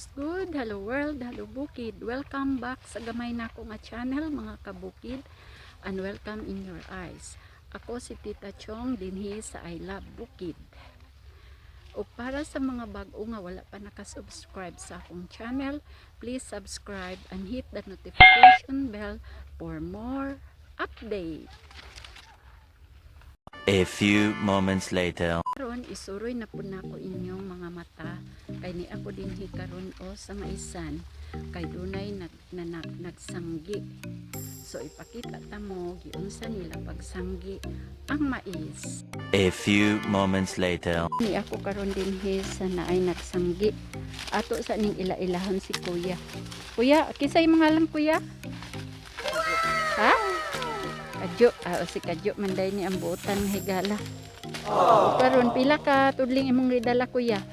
is good. Hello world, hello bukid. Welcome back sa gamay nako nga channel, mga kabukid, and welcome in your eyes. Ako si Tita Chong dinhi sa I Love Bukid. O para sa mga bag-o nga wala pa nakasubscribe sa akong channel, please subscribe and hit the notification bell for more update. A few moments later. Karon isuroy na pud nako inyong mga mata kay ni ako dinhi karon o sa maisan kay dunay nagsanggi. So ipakita ta mo giunsa nila pagsanggi ang mais. A few moments later. Ni ako karon dinhi sa naay nagsanggi. Ato sa ning ila-ilahon si kuya. Kuya, kinsay imong ngalan, kuya? Ha? Kadyo. Ah, o si Kadyo man day ni ang buotan nga higala. O karon pila ka tudling imong gidala, kuya?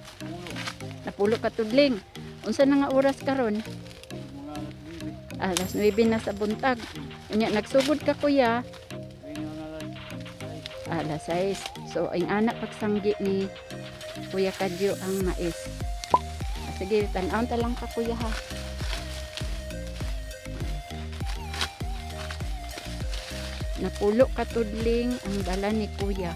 Napulo ka tudling. Unsa na nga oras karon? Alas 9 na sa buntag. Unya nagsugod ka, kuya? Alas 6. So ang anak pagsanggi ni Kuya Kadyo ang mais. Ah, sige, tan-awon ta lang ka, kuya, ha. Napulo ka tudling ang dala ni kuya.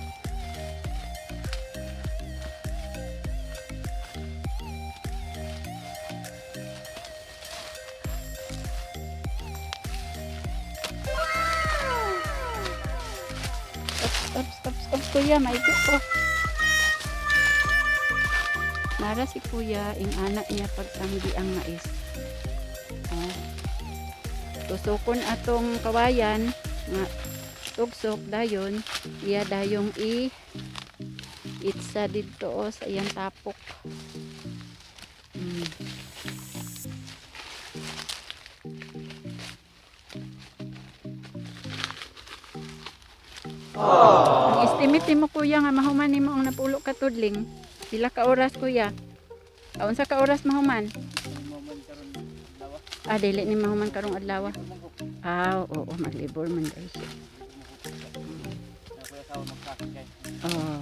Stop, stop, stop, stop, kuya. Maigo ko. Nara si kuya, ing anak niya pagsanggi ang mais. Oh. Tusukon atong kawayan nga tugsok dayon, iya dayong i itsa didto o sa iyang tapok. Ang estimate mo, kuya, nga mahuman nimo ang napulo ka tudling. Pila ka oras, kuya? Ah, unsa ka oras mahuman? Ah, dili ni mahuman karong adlaw. Ah, oo, maglibor man dahil siya. Oh.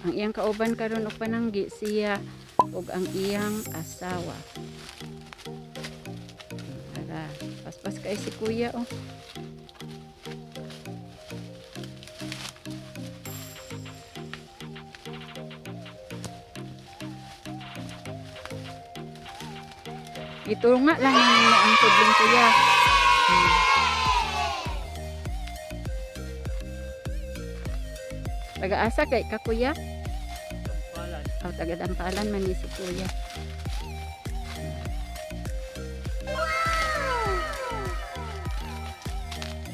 Ang iyang kauban karon og pananggi siya ug ang iyang asawa. Ara, paspas kay si kuya oh. Ito nga lang ninyo ang tudling, kuya. Taga-asa kay ka, kuya? Oh, taga Dampalan man ni si kuya.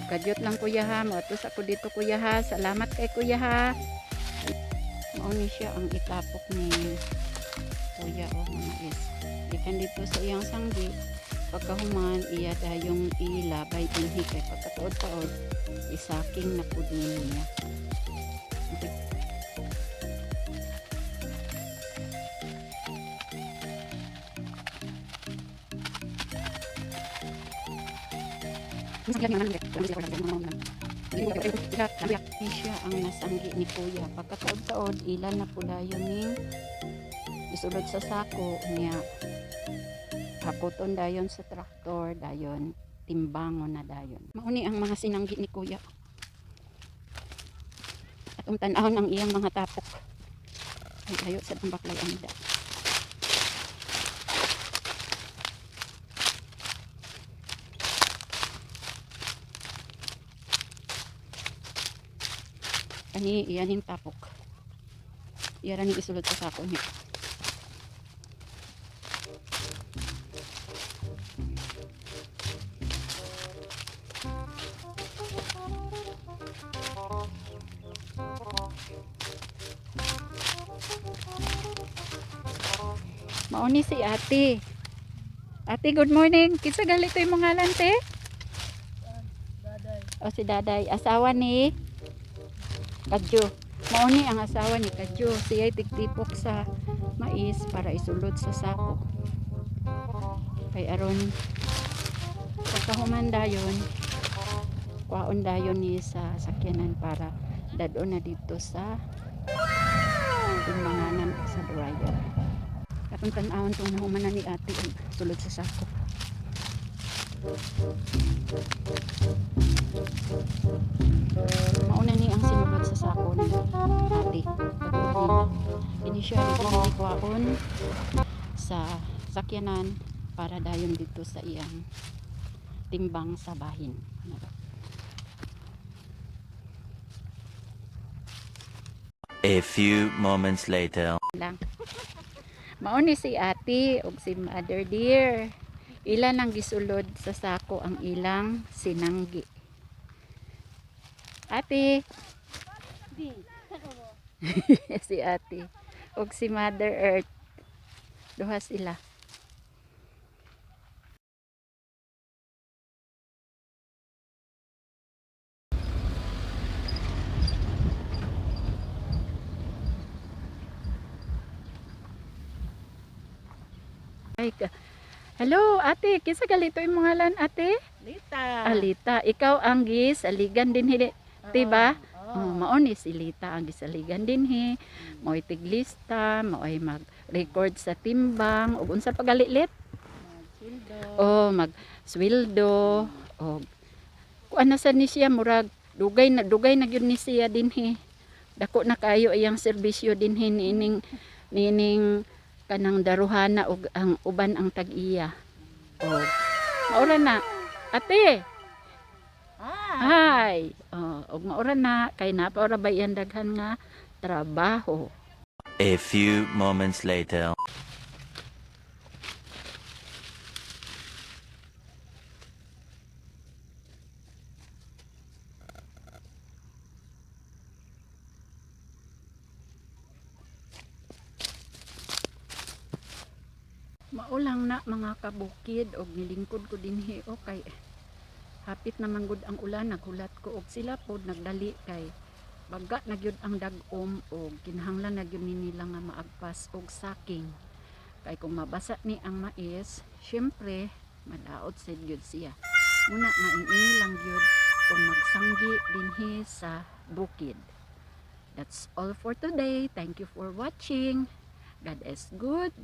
Kadyot lang, kuya, ha. Moatos ako dito, kuya, ha. Salamat kay kuya, ha. Mao ni siya ang itapok ni kuya o oh, mais. Gikan dito sa iyang sanggi. Pagkahuman, iya dayong ilabay dinhi kay pagkatuod-taod isaking na pud niya. Okay. Ni siya ang nasanggi ni kuya. Pagkataod-taod, ilan na po dayon ning isulod sa sako niya. Hakoton dayon sa traktor, dayon timbangon na dayon. Mauni ang mga sinanggi ni kuya. At ang tan-awon ang iyang mga tapok. Ay, ayo sa baklay ang da. Ani iyan yung tapok. Iyan ning isulod sa sako niya. Mauni si ate. Ate, good morning. Kinsa gali to imong ngalan, te? Daday. O si Daday, asawa ni Kadyo. Mauni ang asawa ni Kadyo. Siya'y tigtipok sa mais para isulod sa sako. Kay aron pagkahuman dayon, kwaon dayon ni sa sakyanan para dadon na dito sa timbanganan sa dryer. Atong tan-awon tong nahuman na ni ate og sulod sa sako. Mauna ni ang sinulod sa sako ni ate. Pag ini siya ay kuhaon sa sakyanan para dayon dito sa iyang timbang sa bahin. Ano ba? A few moments later. Lang. Mao ni si ate ug si mother dear. Ila nang gisulod sa sako ang ilang sinanggi. Ate. Si ate ug si Mother Earth. Duha sila. Ay, hello, ate. Kinsa galito imong ngalan, ate? Lita. Alita. Ikaw ang gisaligan dinhi, diba? Oo. Oh, mao ni si Lita ang gisaligan dinhi. Mao'y tiglista, mao'y mag-record sa timbang ug unsa pagalilit? Sweldo. Oh, mag sweldo og kuan na sa ni siya, murag dugay na gyud ni siya dinhi. Dako na kaayo iyang serbisyo dinhi niining kanang daruhana ug ang uban ang tag-iya. Oh. Maura na. Ate, Ah. hi. Oh, ug maura na kay napaura ba iyang daghan nga trabaho. A few moments later. Maulang na, mga kabukid, og nilingkod ko dinhi o kay hapit naman gud ang ulan. Naghulat ko og sila pod nagdali kay baga na gyud ang dag-om og kinahanglan na gyud ni nila nga maagpas og saking kay kung mabasa ni ang mais, syempre madaot sad gyud siya. Muna nga ini lang gyud kung magsanggi dinhi sa bukid. That's all for today. Thank you for watching. God is good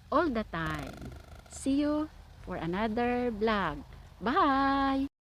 all the time. See you for another vlog. Bye!